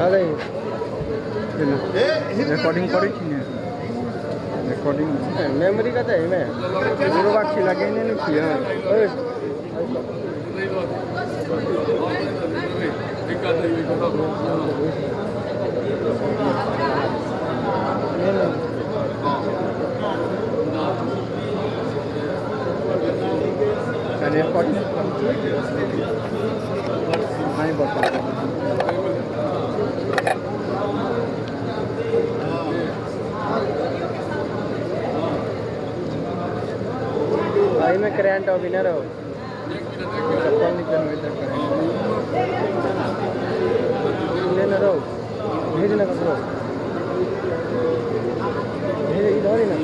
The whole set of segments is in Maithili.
अरे रिकॉर्डिंग करी छी ने रिकॉर्डिंग मेमोरी का तो है में गुरु बाक्षी लगे ने नहीं छी हां। रिकॉर्डिंग नहीं बता भाई में करंट अभी ना रहो चप्पल निकल में इधर करंट ना रहो भेज ना करो भेज इधर ही ना।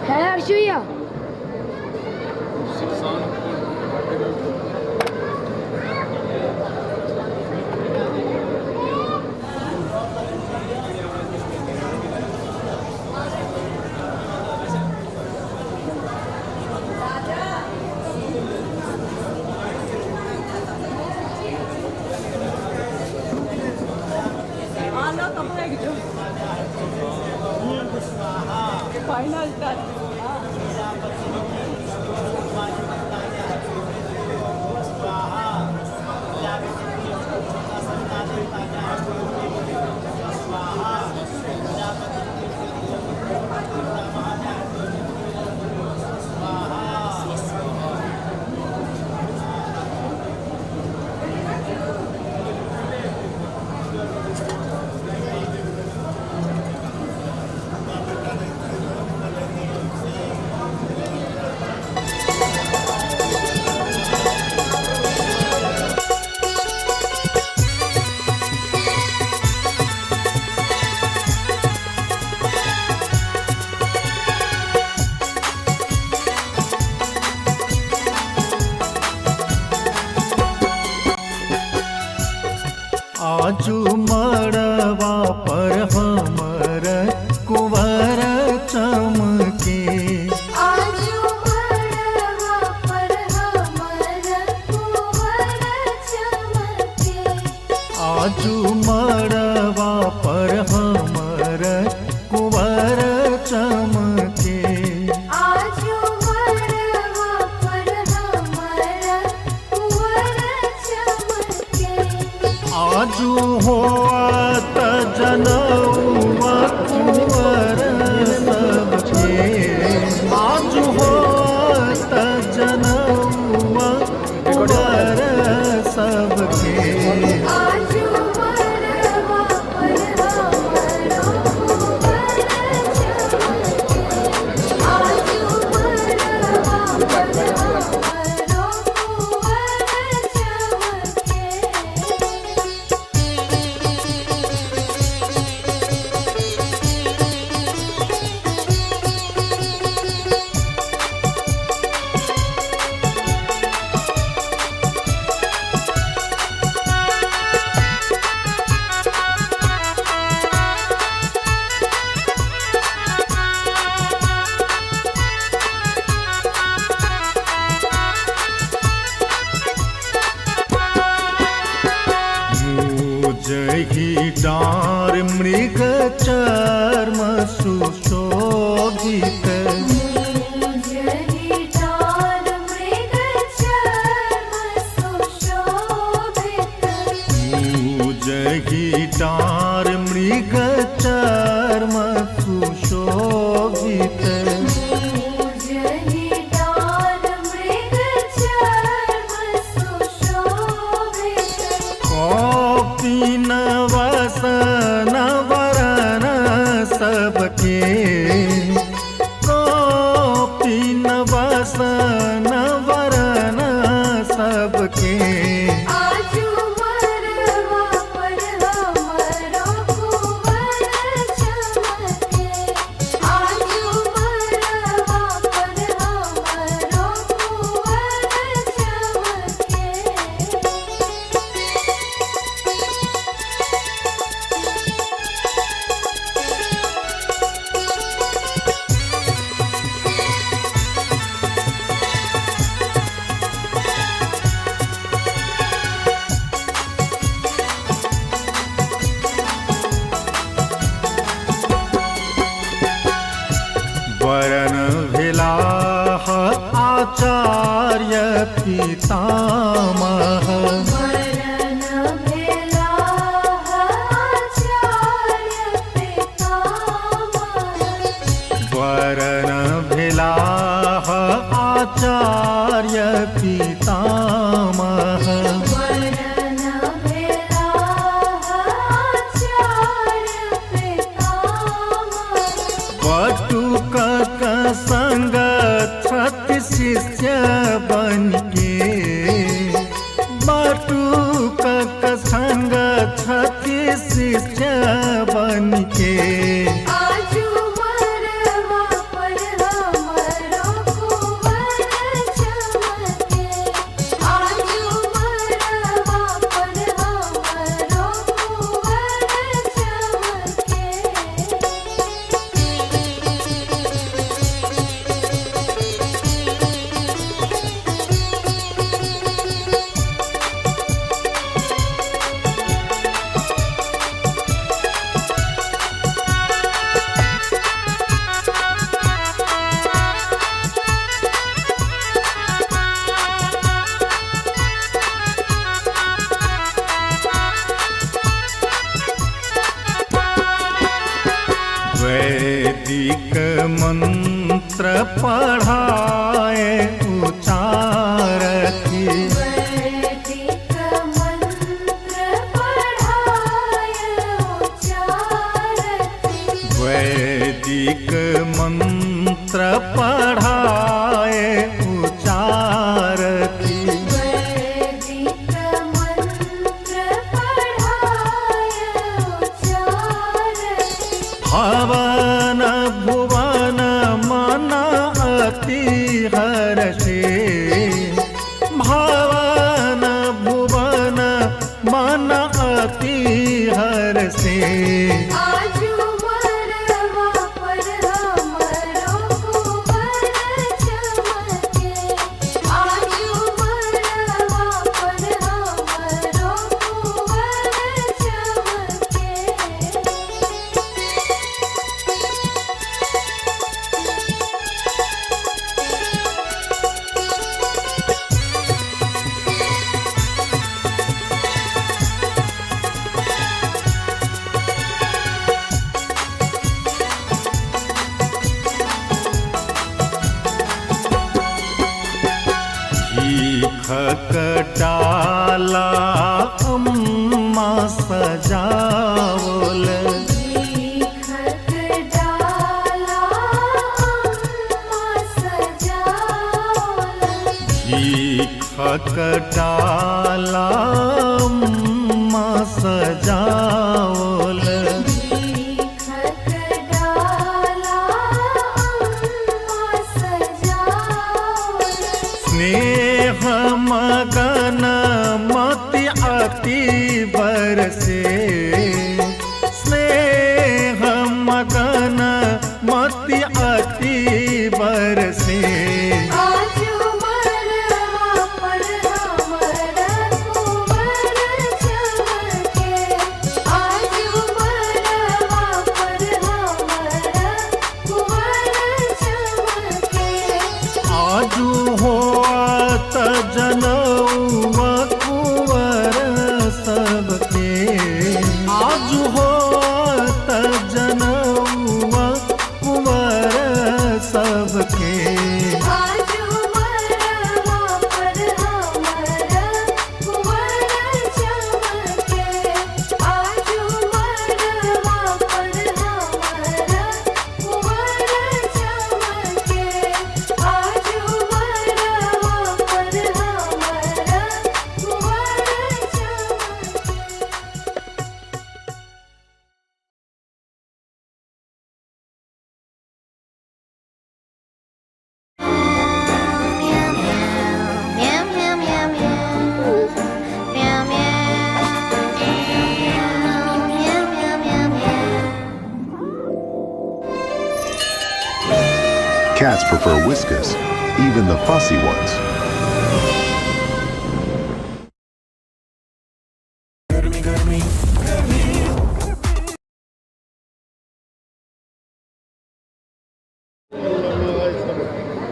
है हर्ष भैया। Final touch. आजू मड़वा पर हमर कुंवर चमके। आजू मड़वा पर हमर कुंवर चमके। आजू मड़वा पर हमर कुंवर चमके। आजू मड़वा पर हमर कुंवर चमके। आजू होत जनौआ कुंवर सबके। आजू होत जनौआ कुंवर सबके। आजू मड़वा पर हमर कुंवर चमके। आजू मड़वा पर हमर कुंवर चमके। जही डार मृग चर्म सुशोभित। जही डार मृग चर्म सुशोभित। जही डार मृग चर्म सुशोभित। जही डार मृग चर्म सुशोभित। कौपिन वसन वरन सबके। कौपिन वसन वरन सबके। आजू मड़वा पर हमर कुंवर चमके। आजू मड़वा पर हमर कुंवर चमके। आचार्य पितामह। वरन भेलाह आचार्य पितामह। वरन भेलाह आचार्य पितामह। वरन भेलाह आचार्य पितामह। बटुकक संग छथि शिष्य बनके, बटुकक संग छथि शिष्य बनके। आजु मरवा पर हमरो कुंवर चमके। आजु मरवा पर हमरो कुंवर चमके। वैदिक मंत्र पढ़ाए उचारथि। वैदिक मंत्र पढ़ाय उचारथि। वैदिक मंत्र पढ़ाए उचारथि। वैदिक मंत्र पढ़ाय उचारथि। भवन भुवन मन अति हर्षे, भवन भुवन मन अति हर्षे। आजु मरवा पर हमरो कुंवर चमके। आजु मरवा पर हमरो कुंवर चमके। भीखक डाला अम्मा सजावल। भीखक डाला अम्मा सजावल। भीखक डाला अम्मा सजावल। भीखक डाला अम्मा सजावल। स्नेह मगन मति अति बरसे, स्नेह मगन मति अति बरसे। आजु मरवा पर हमर कुंवर चमके। आजु मरवा पर हमर कुंवर चमके। आजु होत जनौआ कुंवर सबके, आजु होत जनौआ कुंवर सबके। आजु मरवा पर हमर कुंवर चमके। आजु मरवा पर हमर कुंवर चमके। आजु मरवा पर हमर कुंवर चमके। Meow meow meow meow. Meow meow. Meow meow meow meow. Cats prefer Whiskas, even the fussy ones.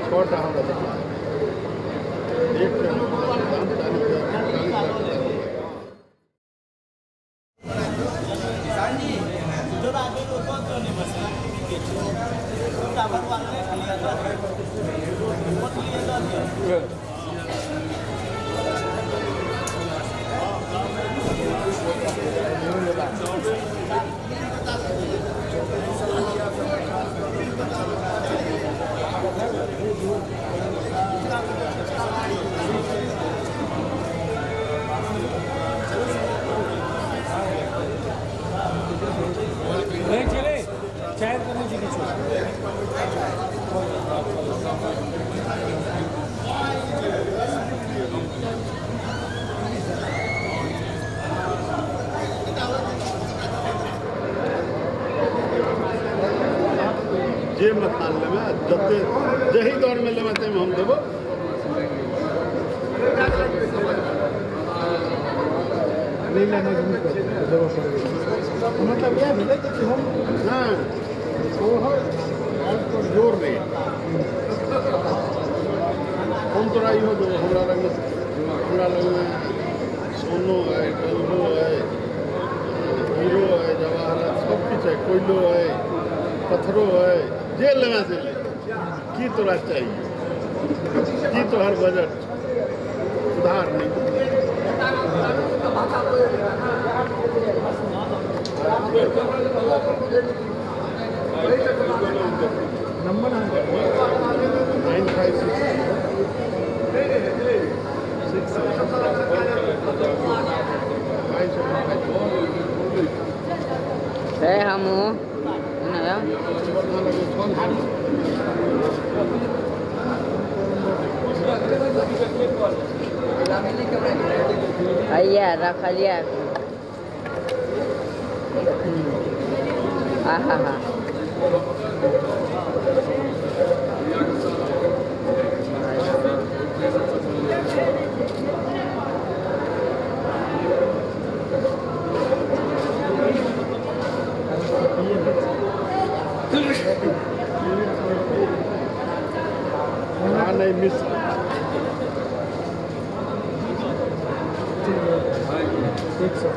छोटा हमरा। जे मखान लेबै जते जाहि दरमे लेबै ताहिमे हम देबो। मतलब इएह भेलै कि हम नहि तोहर पर जोर नहि, हम तोरा इहो देबो। हमरा लगमे सोनो अइ, गल्हो अइ, हीरो अइ, जवाहरात सब किछु अइ, कोयलो अइ, पत्थरो अइ, जे लेना से ले। की तोरा चाहिए, की तोहर बजट? उधार नहीं। नंबर 956 6 5 7 5। हमू हैया रखलिया। आहा हा नहीं मिस 100।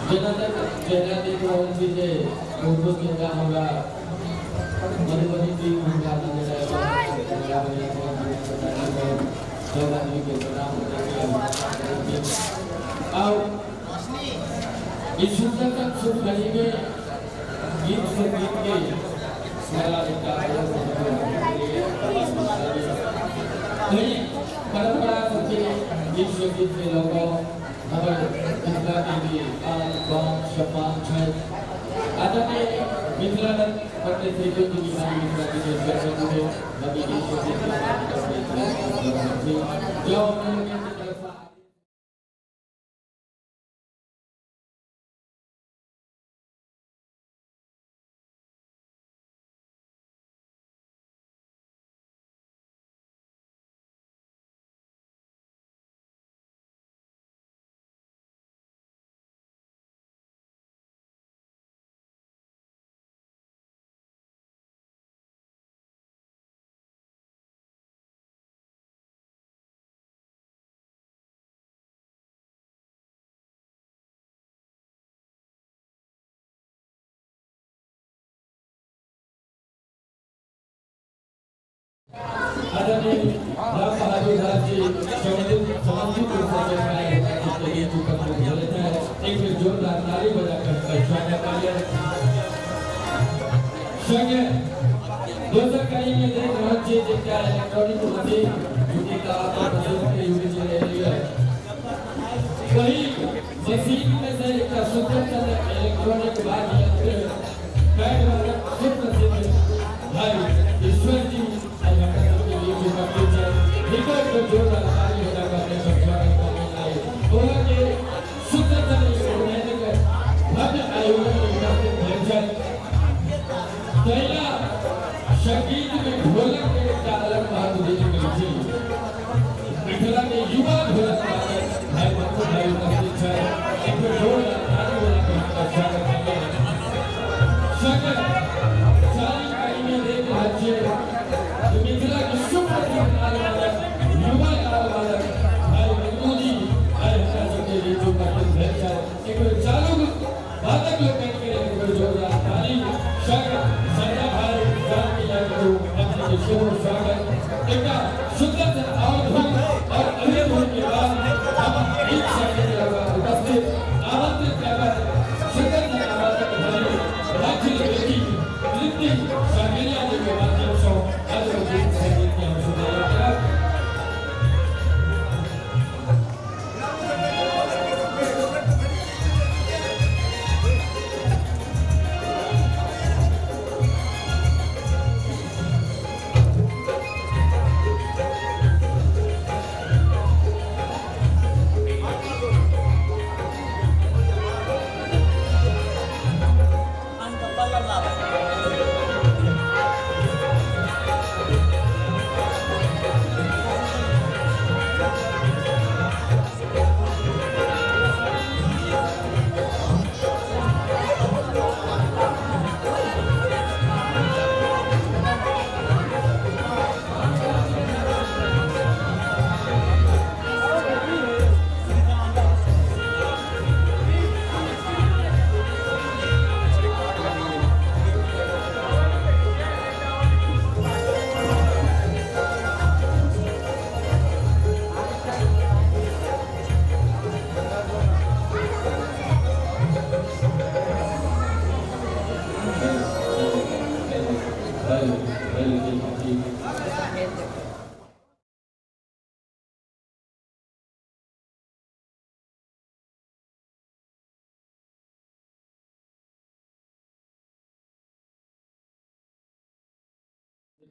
जेना जेना देख रहल छी जे उर्दू चेहरा हमरा मधुबनी टीम हमरा नजर आबि रहल छै। सब आदमी के प्रणाम करै छी। और इस सुंदर सन शुभ घड़ी में गीत संगीत के मेला एकटा अलग वही परंपरा सबके गीत संगीत के लऽ कऽ हमर मिथिला के भी आन बान सम्मान छै। आदरणीय मिथिला पंडित श्री जी मिथिला के जन्मदिन में नवी गीत संगीत के जो अपने लोगन के तरफ से आदरणीय राम बहादुर झा जी समस्तीपुर से जब आए के लिए उपस्थित भेल हैं, एक बेर जोरदार ताली बजाकर स्वागत करिए। संगे दोसर कड़ी में देख रहल छी जे एकटा इलेक्ट्रॉनिक मशीन जो कि कलाकार मशीन के यूज रहली है, वही मशीन में से एकटा सुंदर सन इलेक्ट्रॉनिक वाद्य यंत्र बैंड वादक सुप्रसिद्ध भाई ईश्वर जी आई हमरा सबके बीच उपस्थित छै। हिनकर एक जोरदार ताली बजाकर अपने सब स्वागत करने आए। ओना के सुंदर सन भव्य आयोजन में उपस्थित भेल छथि। तहिना संगीत में ढोलक के एकटा अलग महत्व देल गेल छै। मिथिला के युवा ढोलक वादक भाई मन्नू भाई उपस्थित छै। एक बेर जोरदार ताली बजाकर हुनकर स्वागत करियौ। संगे चारि कड़ी में देख रहल छियै जे मिथिला के सुप्रसिद्ध ताल वादक युवा ताल वादक भाई मन्नू जी आइ हमरा सबके बीच उपस्थित भेल छथि। एक बेर चालू वादक लोकनि के एक बेर जोरदार ताली। संग संजय भाई जानकी यादव अपने के सेहो स्वागत। एकटा सुंदर सन और धुन और अगले धुन के बाद हम गीत संगीत लगा उपस्थित आमंत्रित करब सुंदर सन आवाजक धनी मैथिल बेटी तृप्ति संगेरिया जी के माध्यम सँ अगले गीत संगीत के हम सुनायल करब।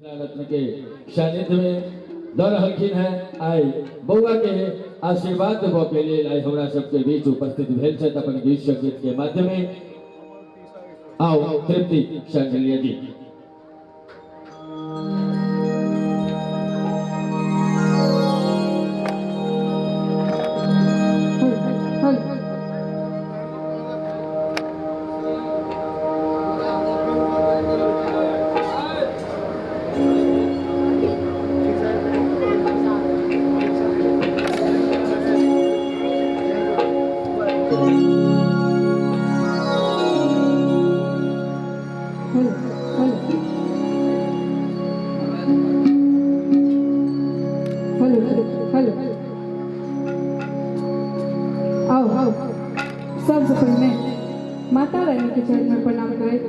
रत्न के सानिध्य में दऽ रहलखिन हैं। आइ बौआ के आशीर्वाद देबऽ के लेल आइ हमरा सबके बीच उपस्थित भेल छथि अपन गीत संगीत के माध्यम में। आओ तृप्ति शांडिल्य जी। Hello hello hello hello hello. आओ आओ, सबसे पहले माता रानी के चरण में प्रणाम करैत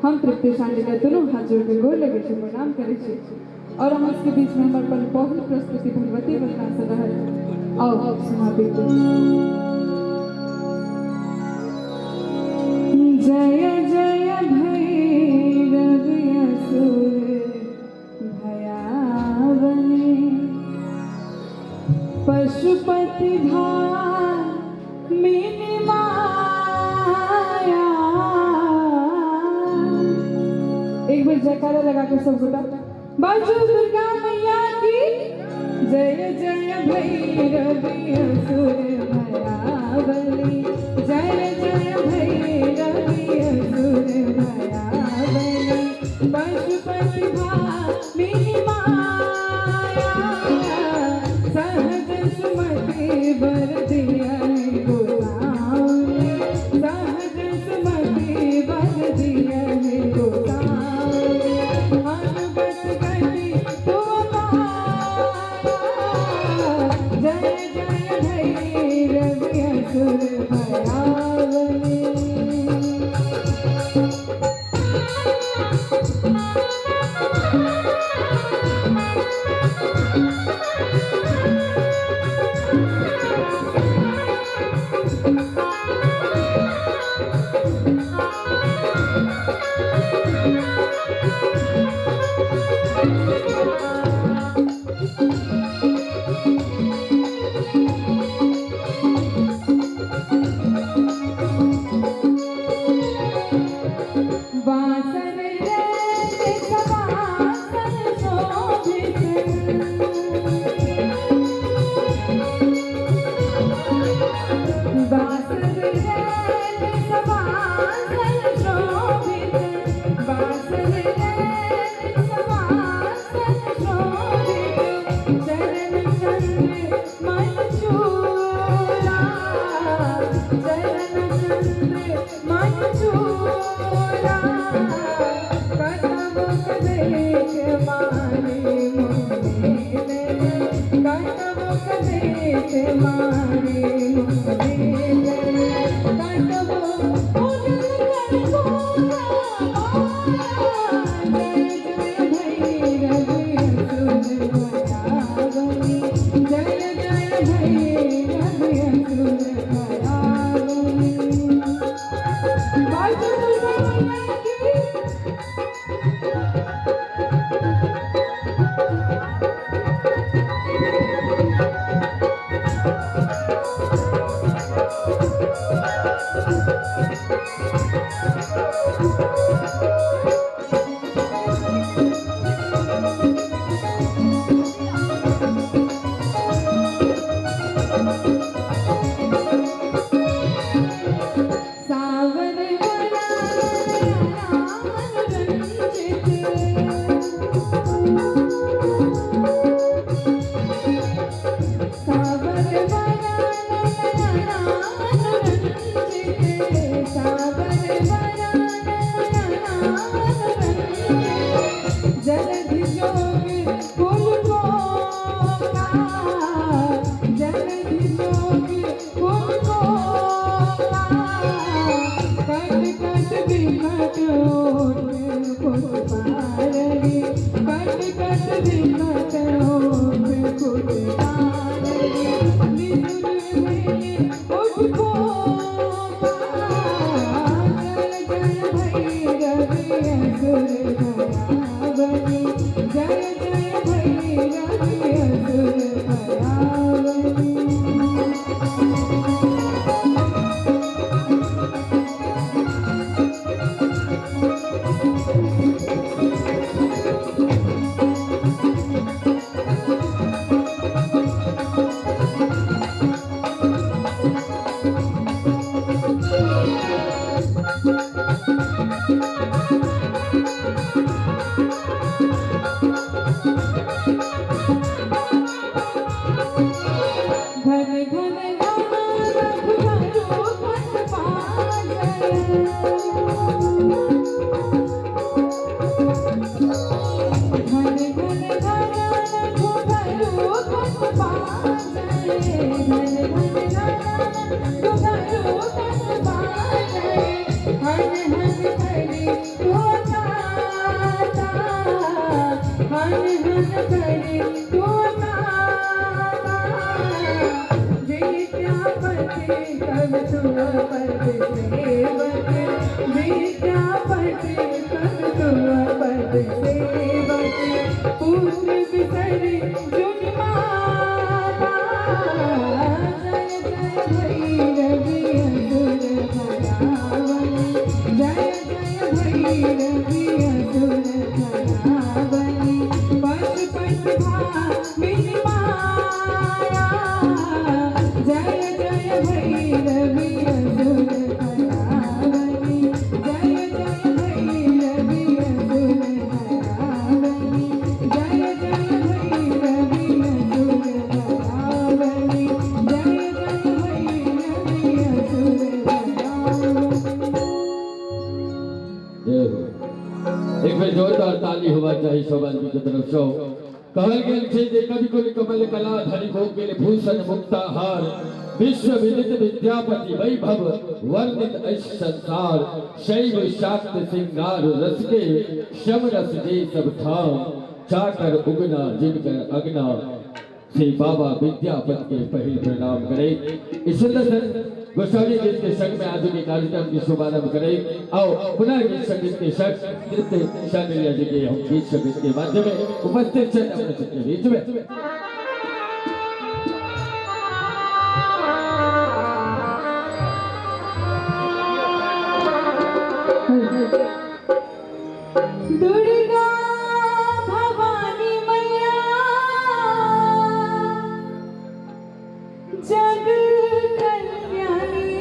हम तृप्ति शांडिल्य दुनू हाथ जोड़ के गोर लगे छी, प्रणाम करै छी और हम इसके बीच में हमर अपन पहिल प्रस्तुति भगवती वंदना से रहल। आओ सुनाबी। जय जय भैरव असुर भयावने, पशुपति भामिनी माया। एक बार जयकारा लगा के सब गोटा बाजू दुर्गा मैया की जय। जय भैरव असुर भयावनी, जय जय भैरव असुर भयावनी, पशुपति भामिनी माया, सहज सुमति बर दिया गोसाउनि, सहज सुमति बर दिया गोसाउनि, अनुगत गति तुम पाया, जय जय भैरव असुर भयावनी। वासन रे सवासन शोभित, वासन रे सवासन शोभित, वासन रे सवासन शोभित, चरण चंद्र मन चूला, चरण चंद्र मन चूला, कदम कदेख मारे मोरे, कदम कदेख मारे मोरे, कदम उजल कर गोरा माया, जय जय भैरव असुर भयावनी, जय जय भैरव असुर भयावनी। बाजू दुर्गा मैया की। सावन रंजित, सावर रंजित, सावर रंजित, जलधि जोग कुल को, जलधि जोग कुल को, कट कट विकट ओट पाररी, कट कट विकट ओट कुट पाररी, निधुर भेले उठ को, जय जय भैरव असुर भयावनी, जय जय भैरव असुर भयावनी। जय हो। एक बेर जोरदार ताली होवा चाही सब आदमी के तरफ से। कहल गेल छै जे कवि कुल कमल कला धरि कोकिल भूषण मुक्ताहार विश्व विदित विद्यापति वैभव वर्णित अछि संसार शैव शाक्त सिंगार रस के समरस जे सब ठाम चाकर उगना जिनकर अगना श्री बाबा विद्यापति के पहिल प्रणाम करे। इस सुंदर गोस्वामी गीत के संग में आज के कार्यक्रम की शुभारंभ करें। आओ पुनः गीत संगीत के संग तृप्ति शांडिल्य जी के हम गीत संगीत के माध्यम में उपस्थित हैं अपने सबके बीच में। दुर्गा भवानी मैया जग कल्याणी,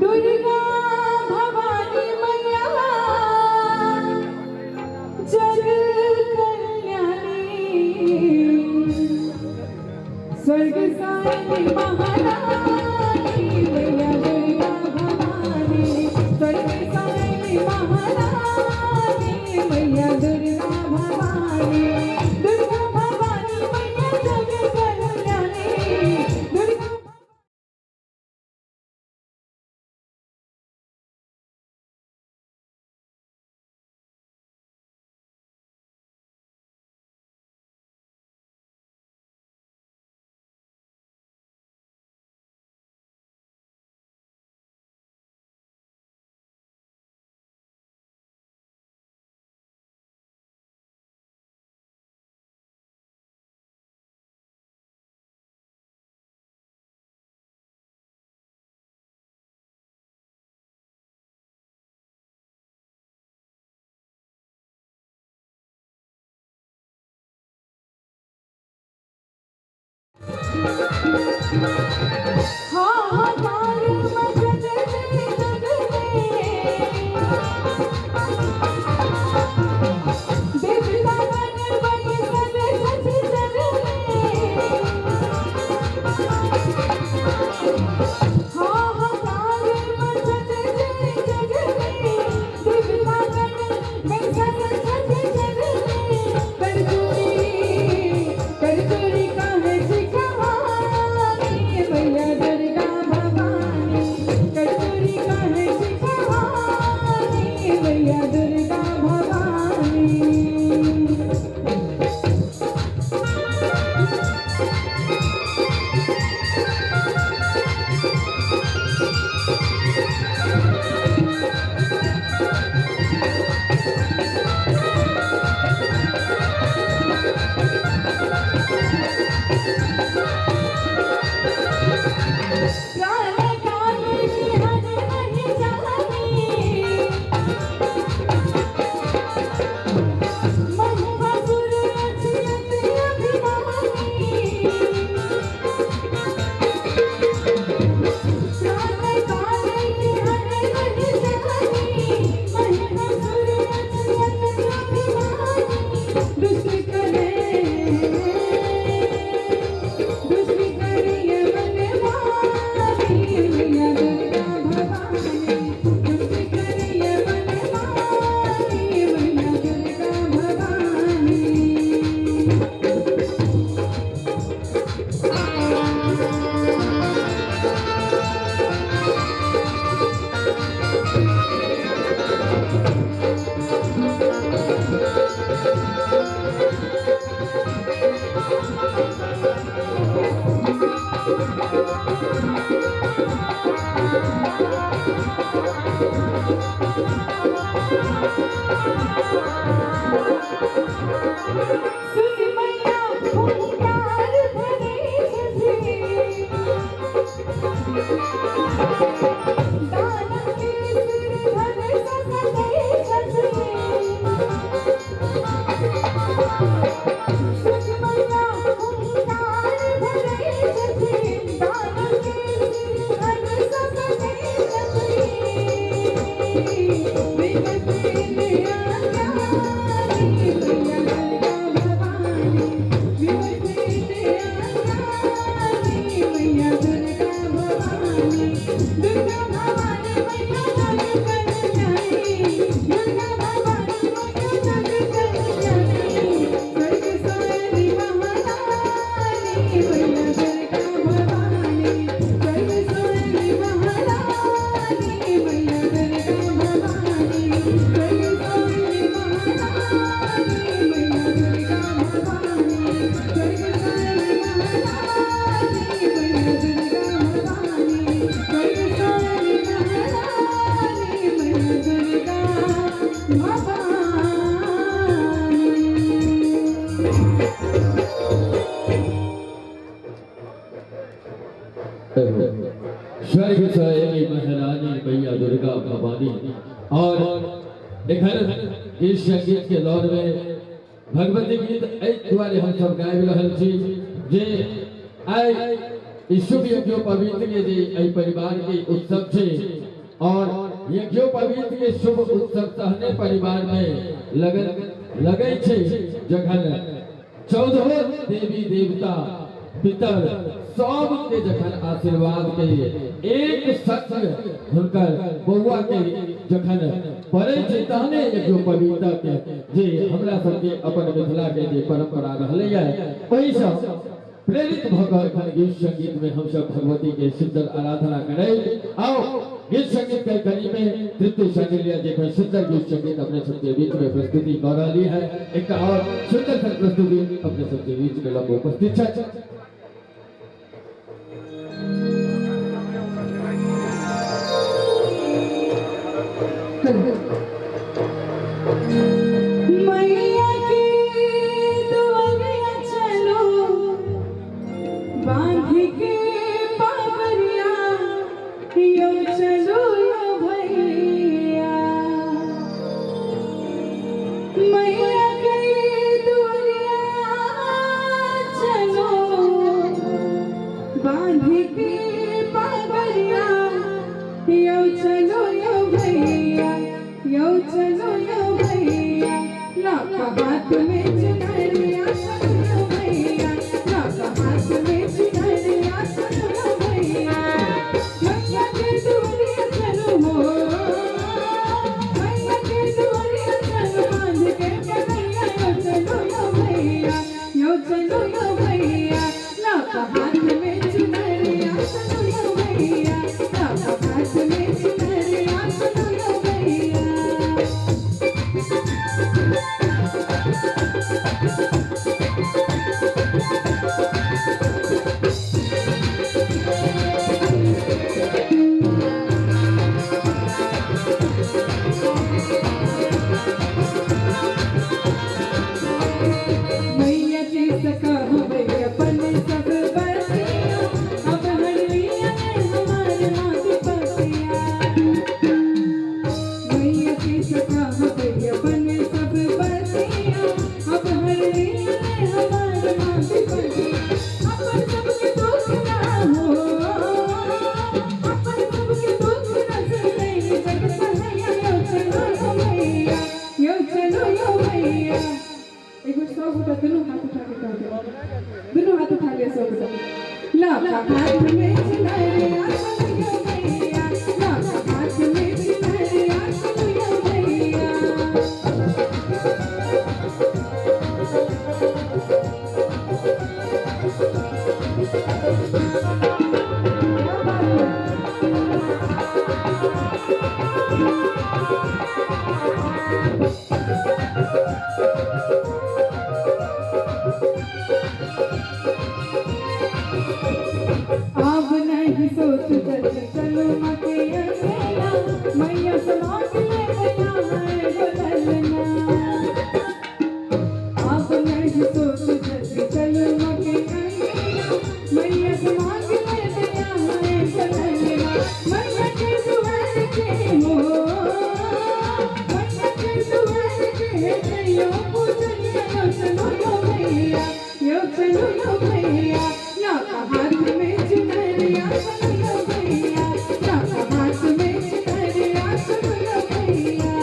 दुर्गा भवानी मैया जग कल्याणी, स्वर्ग साई महारानी मैया दुर्गा भवानी, स्वर्ग साई महारानी मैया दुर्गा भवानी, दुर्गा भवानी मैया जग कल्याणी, दुर्गा हाहाकार मचल जग में, देवता गण बन सब सज जग में, हाहाकार मचल जग में, देवता गण बन सब सज जग में, कर चोरी काहे कहानी मैया दुर्गा भवानी, सुन मैया हुंकार भरे छथि, दानव के सिर धड़ सँ कटै छथि। सुन मैया हुंकार भरे छथि, दानव के सिर धड़ सँ कटै छथि। विगत अज्ञानी मैया दुर्गा भवानी, विगत अज्ञानी मैया दुर्गा भवानी। दुर्गा भवानी मैया जग कल्याणी, दुर्गा भवानी मैया जग कल्याणी। स्वर्ग सोयली महारानी मैया दुर्गा भवानी, स्वर्ग सोयली महारानी मैया दुर्गा भवानी, स्वर्ग सोयली महारानी मैया दुर्गा भवानी, स्वर्ग सोयली महारानी मैया दुर्गा भवानी, स्वर्ग सोयली महारानी मैया दुर्गा भवानी। स्वर्ग से एली महारानी मैया दुर्गा भवानी। और एखन इस संगीत के दौर में भगवती गीत एहि दुआरे हम सब गाबि रहल छी जे आइ ई शुभ यज्ञोपवीत के जे एहि परिवार के उत्सव छै और यज्ञोपवीत के शुभ उत्सव तहने परिवार में लगन लगै छै जखन 14 देवी देवता पितर सब के जखन आशीर्वाद के एक संग हुनकर बौआ के जखन पड़ै छै तहने यज्ञोपवीत के जे हमरा सबके अपन मिथिला के जे परंपरा रहलैया ओहिसँ प्रेरित भऽ कऽ एखन गीत संगीत में हमसब भगवती के सुंदर आराधना करै। आओ गीत संगीत के कड़ी में तृप्ति शांडिल्य जी एखन सुंदर गीत संगीत अपने सबके बीच में प्रस्तुति कऽ रहली है। एक और सुंदर सन प्रस्तुति अपने सबके बीच में लग उपस्थित छथि। मैया की दुआरिया चलो, बांध के पावरिया यो चलो यो भैया। मैया की दुआरिया चलो, बांध के पावरिया यो चलो यो भैया, यो चलो यो भैया। लाका हाथ में चुनरिया चलो यो भैया, लाका हाथ में चुनरिया चलो यो भैया। मैया के दुआरिया चलो हो, मैया के दुआरिया चलो, बांध के पगड़िया यो चलो यो भैया, यो चलो यो भैया। लाका हाथ में चुनरिया चलो यो भैया, लाका हाथ में चुनरिया चलो यो भैया। मैया के सका अपन सब बतिया, अब हरलिया ने हमार माँ पतिया। मैया के सका अपन सब बतिया, अब हरलिया ने हमार माँ पतिया। अपन सबके दुख ना हो, अपन सबके दुख ना सुनै जग सहैया, यो चलो यो भैया, यो चलो यो भैया। एक बार सब गोटा दुनू हाथ उठा के कह दे, दुनू हाथ उठा लिया सब गोटा। लाका हाथ में चुनरिया चलो यो भैया, लाका हाथ में चुनरिया चलो यो भैया। क्या बात है। नहीं सोच जल्दी चलो माँ के अंगना, मैया से मांग ले भैया है बदलना। आप नहीं सोच जल्दी चलो माँ के अंगना, मैया से मांग ले भैया है बदलना। मैया के दुआर के हो, मैया के दुआर के जइयो पूजनिया, यो चलो यो भैया, यो चलो यो भैया, ना का हाथ में चुनरिया चलो यो भैया, ना का हाथ में चुनरिया चलो यो भैया।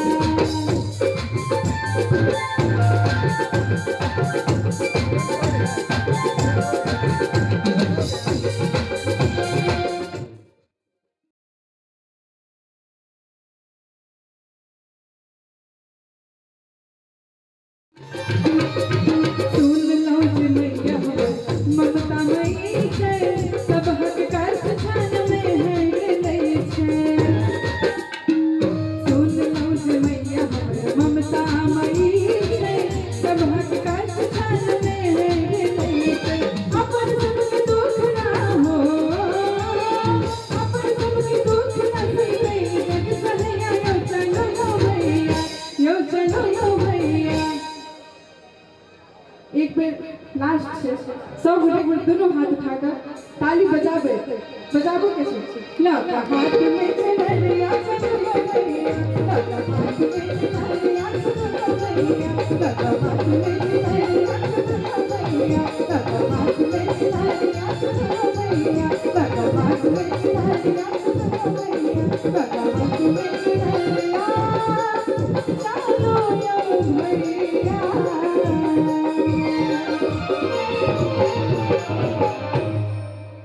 सुन लो जे मैया ममता मई छै, सब हक कष्ट छन में है लै छै। सुन लो जे मैया ममता मई छै, सब हक कष्ट छन में है लै छै। अपन सबके दुख ना हो, अपन सबके दुख ना सही जग सहैया, यो चलो यो भैया, यो चलो यो भैया। एक बेर लास्ट छै, सब गोटे एक बेर दोनों हाथ उठाकर ताली बजाबे, बजाबो के छै। लगा हाथ में चुनरिया चलो यो भैया, लगा हाथ में चुनरिया चलो यो भैया, लगा हाथ में चुनरिया चलो यो भैया, लगा हाथ में चुनरिया चलो यो भैया, लगा हाथ में चुनरिया चलो यो भैया, लगा हाथ में चुनरिया चलो यो भैया।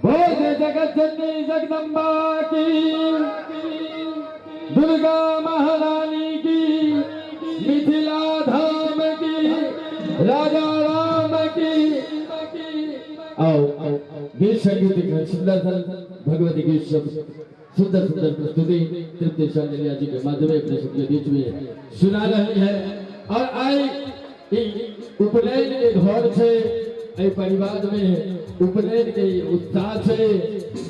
बोल जगत जननी जगदम्बा की, दुर्गा महारानी की, मिथिला धाम की, राजा राम की। आओ गीत संगीत एक सुंदर भगवती गीत सब सुंदर सुंदर प्रस्तुति तृप्ति शांडिल्या जी के माध्यम अपने सबके बीच में सुना रही है। और आई उपनयन के घर से एहि परिवार में उपनयन के उत्साह छै,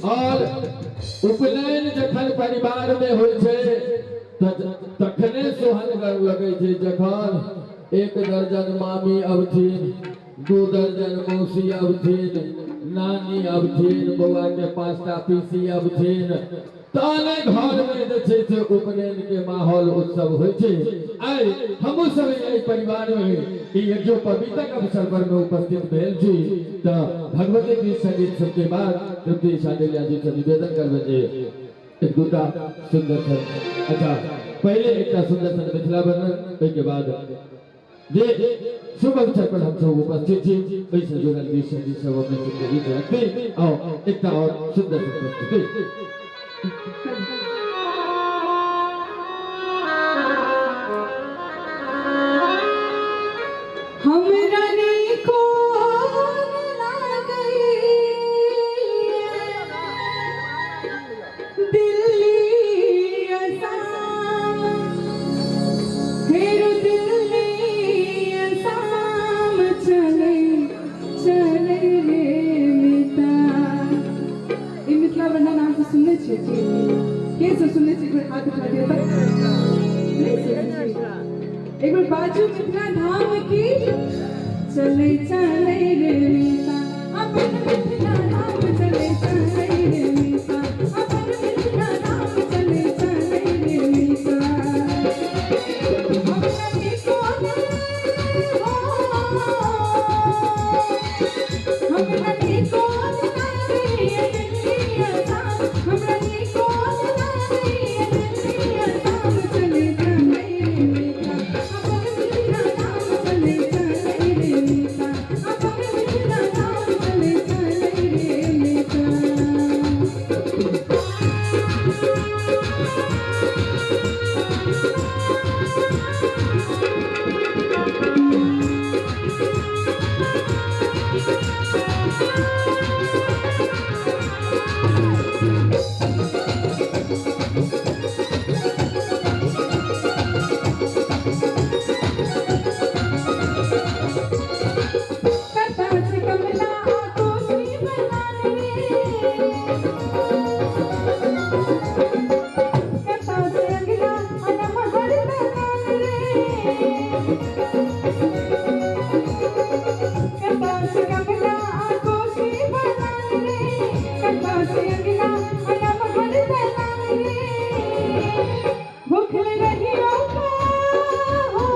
और उपनयन जखन परिवार में होइ छै तखने सोहनगर लगै छै जखन 1 दर्जन मामी अबथिन, 2 दर्जन मौसी अबथिन, नानी अबथिन, बौआ के 5टा पीसी अबथिन, तहने घर में जे छै से उपनयन के माहौल उत्सव होइ छै। आइ हमहूँ सब एहि परिवार में ई यज्ञोपवीतक अवसर पर में उपस्थित भेल छी, तऽ भगवती गीत संगीत सबके बाद तृप्ति शांडिल्या जी से निवेदन करबै जे एक दूटा सुंदर सन, अच्छा पहिले एकटा सुंदर सन मिथिला वर्णन, ओहिके बाद जे शुभ अवसर पर हम सब उपस्थित छी ओहिसँ जुड़ल गीत संगीत सब अपने सबके बीच रखती। आओ एकटा और सुंदर सन प्रस्तुति। हमरा नीको लागै दिल्ली असम, फेर दिल्ली असम चलै चलै रे मिता। ई मिथिला वर्णन अहाँ सब सुनने छियै की? के सब सुनने छियै? एक बेर हाथ उठा दियौ तऽ। नहि सुनने छियै? एक बेर बाजू मिथिला धाम की। चले चले रे मिता, अपन मिथिला धाम चले चले रे मिता, अपन मिथिला धाम चले चले रे मिता। हमरा नीको हो, हमरा नीको लागै दिल्ली असम, हमरा नीको लागै दिल्ली असम चले चले रे मिता, अपन मिथिला धाम चले चले रे मिता, अपन मिथिला धाम चले चले कता से अंगना अनम हर दलान रे। भूखल रहियो का हो,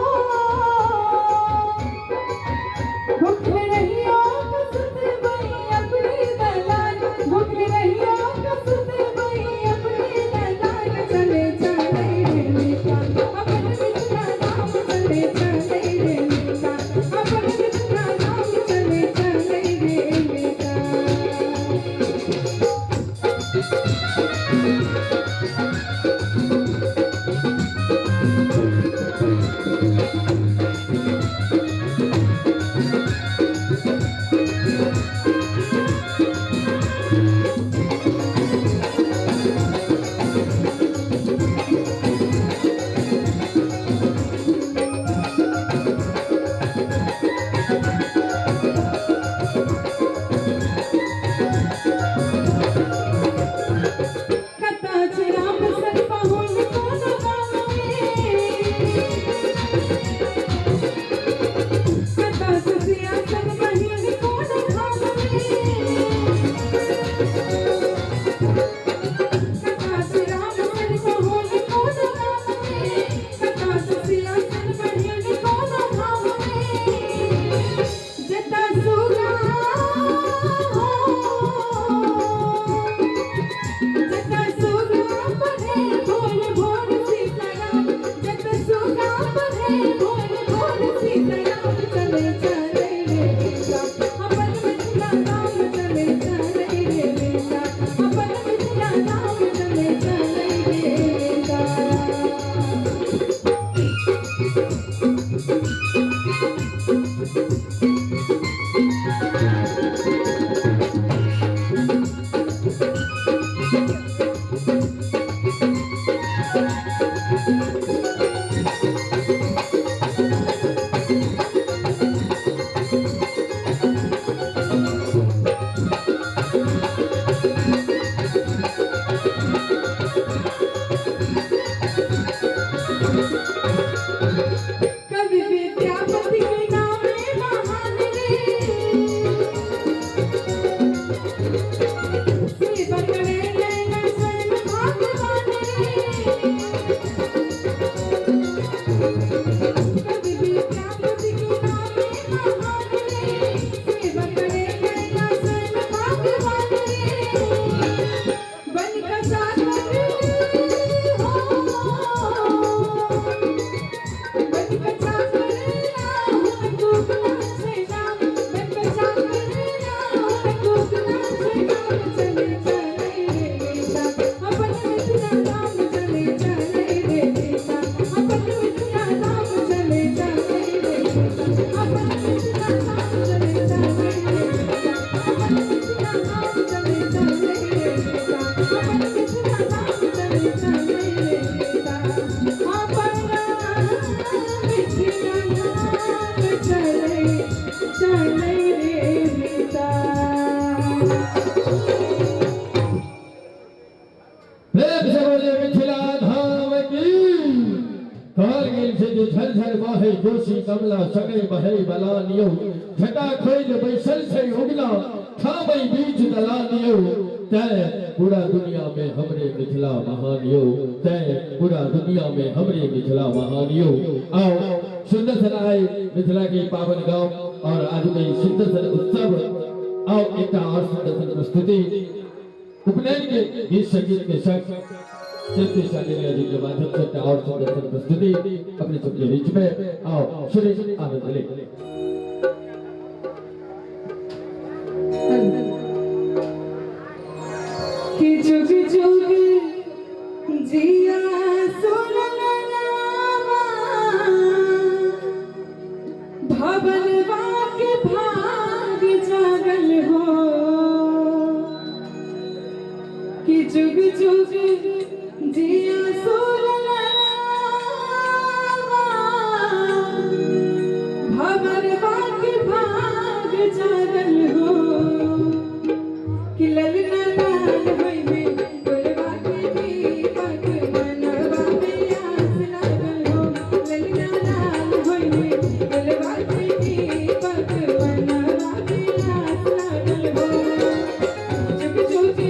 भूखल रहियो कसुतबई अपनी दलान, भूखल रहियो कसुतबई अपनी दलान। चले चले रे मिता अपन मिथिला धाम, चले चले रे मिता अपन मिथिला धाम, चले चले रे मिता। कता छै राम सन पाहुन कोनो गाम में, कता छै सिया सन बहिन कोनो धाम में। कता छै राम सन पाहुन कोनो गाम में, कता छै सिया सन बहिन कोनो धाम में। जता सुगा हो, जत सुगा पढ़े भोर भोर सीताराम, जत सुगा पढ़े भोर भोर सीताराम। चले चले रे मिता अपन मिथिला धाम, चले चले रे मिता अपन मिथिला धाम, चले चले रे मिता। कवि विद्यापति के नामे महान रे, सेवा करे नैना स्वयं भगवान रे। कवि विद्यापति के नामे महान रे, सेवा करे नैना स्वयं भगवान रे। बन का सागर हो, बन बचा करना डूबना छै नाम, बन बचा करना डूबना छै नाम। चले चले रे मिता अपन मिथिला धाम, चले चले रे मिता अपन मिथिला धाम, चले चले रे मिता अपन मिथिला धाम, चले चले रे मिता अपन मिथिला धाम, चले चले रे मिता अपन मिथिला धाम, चले चले रे मिता अपन मिथिला धाम, चले चले रे मिता। प्रेम से बोले मिथिला धाम की। कहल गेल छै जे झरझर बहे कोसी कमला सगरे बहे बलानियो, झटा खोइल बैसल छै उगना खाबै बीच दलानियो। तैं पूरा दुनिया में हमरे मिथिला महान यो, तैं पूरा दुनिया में हमरे मिथिला महान यो। आओ सुंदर सन आए मिथिला के पावन गांव और आज के सुंदर सन उत्सव। आओ एक और सुंदर सन प्रस्तुति उपनयन के गीत संगीत के संग तृप्ति शांडिल्य जी के माध्यम से एक और सुंदर सन प्रस्तुति अपने सबके बीच में। आओ श्री आनंद ले। कि जुग जुग जिया सुनलनावा, भवनवा के भाग जागल हो। कि जुग जुग जिया सुनलनावा, भवनवा के भाग जागल हो। कि ललना लाल होई में कोलवा के दीपक मनवा में आस लागल हो। ललना लाल होई में कोलवा के दीपक मनवा में आस लागल हो। जुग जुग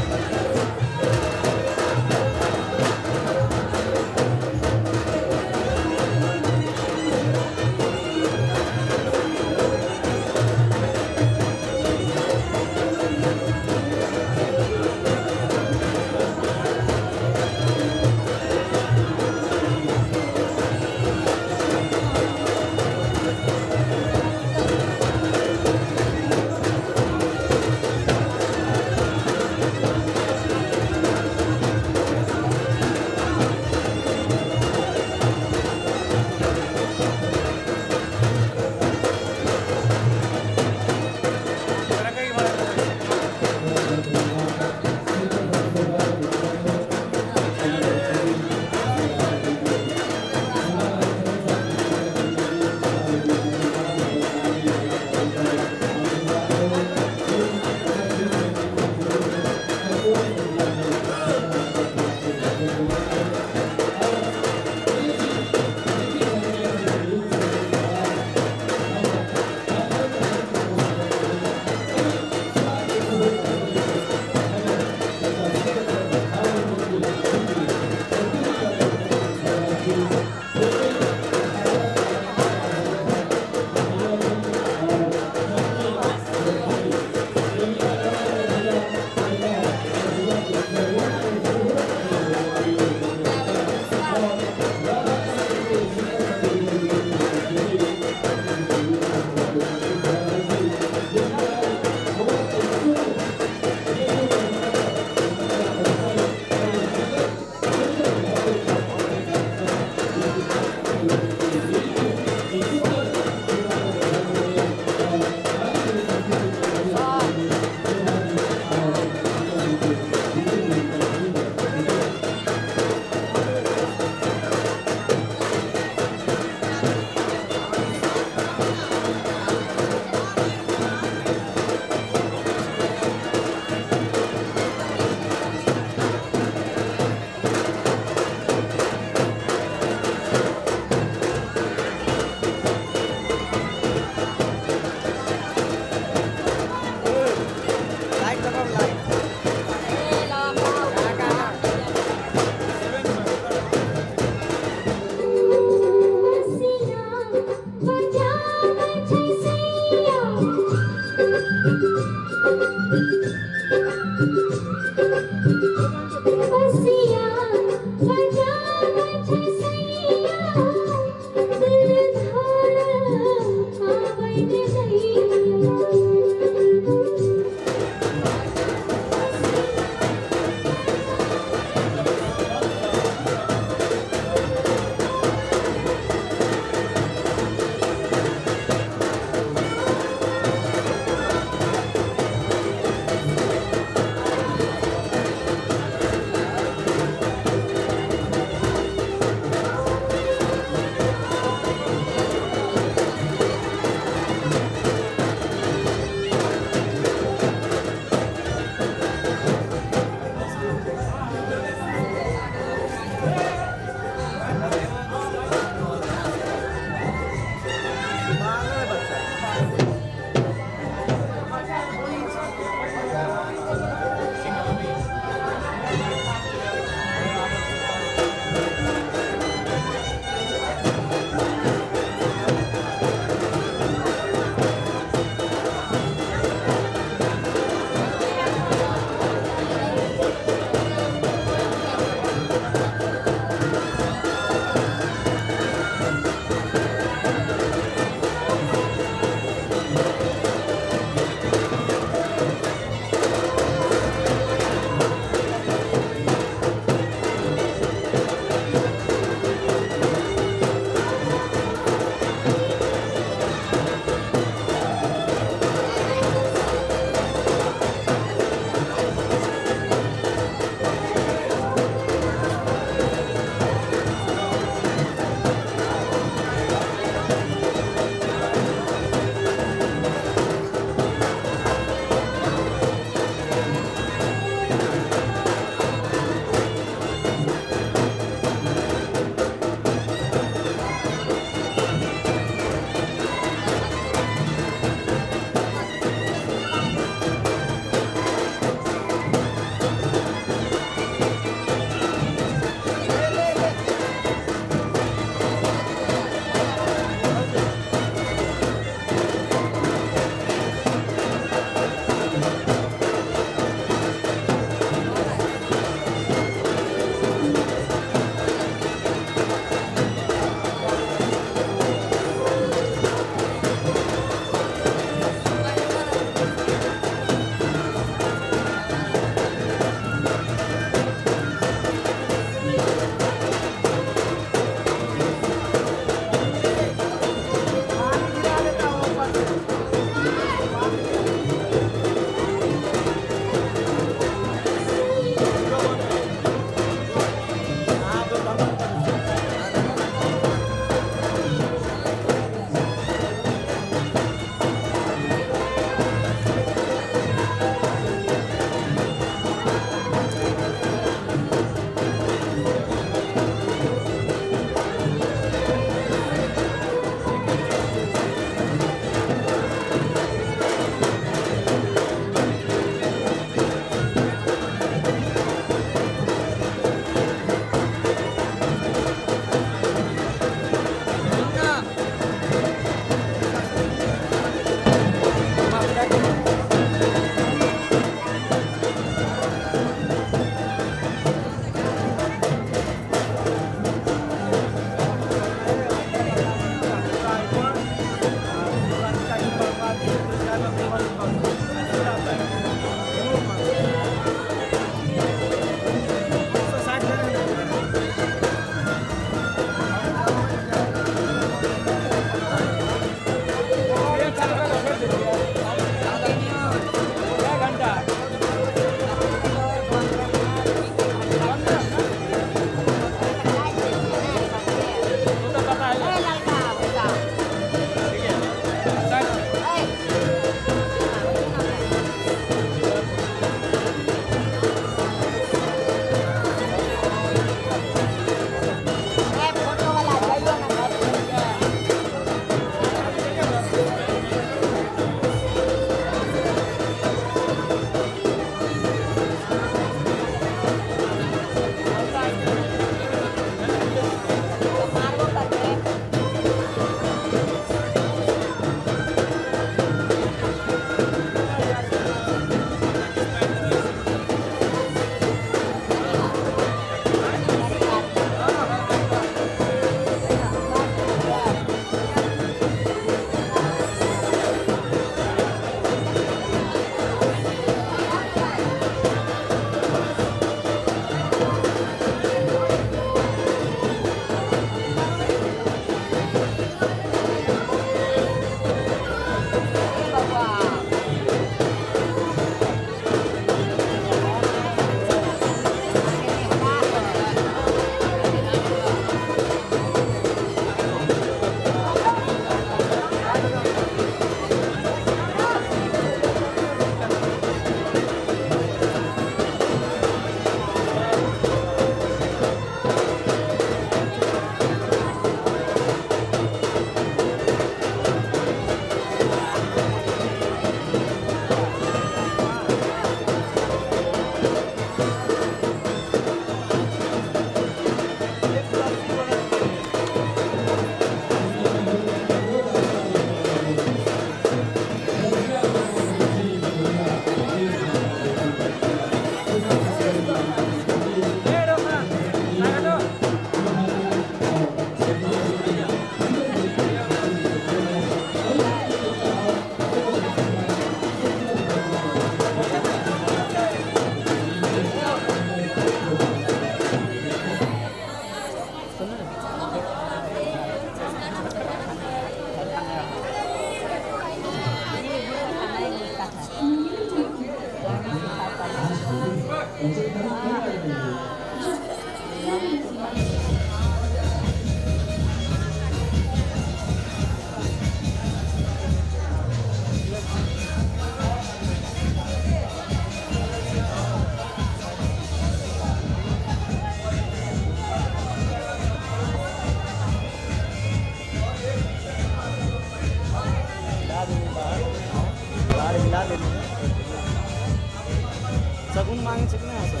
शगुन मांगे छै कि नहि सर?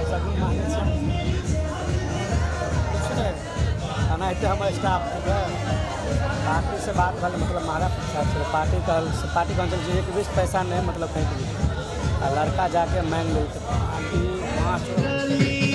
शगुन मांगे छै किछु नहि। एनाहिते हमर स्टाफ पार्टी से बात भेल, मतलब महगा पैसा छै। पार्टी कहल, पार्टी कहल जे एक बीस पैसा नहि, मतलब फेंक दियौ। आ लड़का जाके मांगि लेलकै पार्टी 5।